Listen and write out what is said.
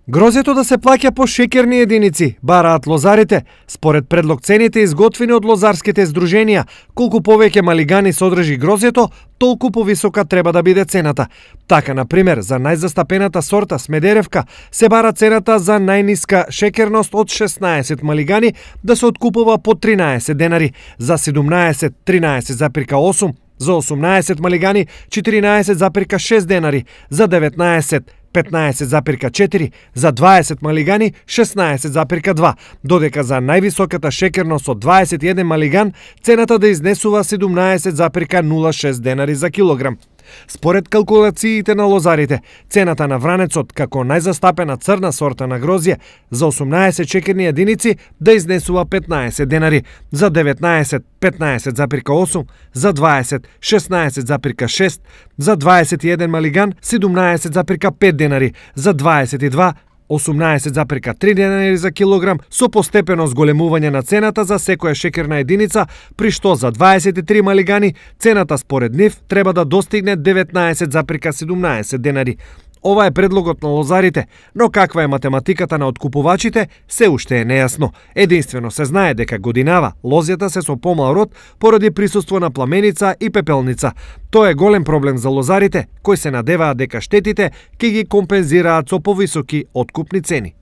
Грозето да се плаќа по шеќерни единици, бараат лозарите. Според предлог цените изготвени од лозарските здруженија, колку повеќе малигани содржи грозето, толку повисока треба да биде цената. Така, на пример, за најзастапената сорта Смедеревка се бара цената за најниска шеќерност од 16 малигани да се откупува по 13 денари, за 17 13,8, за 18 малигани 14,6 денари, за 19 15,4, за 20 малигани 16,2, додека за највисоката шеќерност од 21 малиган цената да изнесува 17,06 денари за килограм. Според калкулациите на лозарите, цената на вранецот како најзастапена црна сорта на грозје за 18 шеќерни единици да изнесува 15 денари, за 19 15,8, за 20 16,6, за 21 малиган 17,5 денари, за 22 18,3 денари за килограм, со постепено зголемување на цената за секоја шеќерна единица, при што за 23 малигани цената според нив треба да достигне 19,17 денари. Ова е предлогот на лозарите, но каква е математиката на откупувачите, се уште е нејасно. Единствено се знае дека годинава лозјата се со помал род поради присуство на пламеница и пепелница. Тоа е голем проблем за лозарите, кои се надеваат дека штетите ќе ги компензираат со повисоки откупни цени.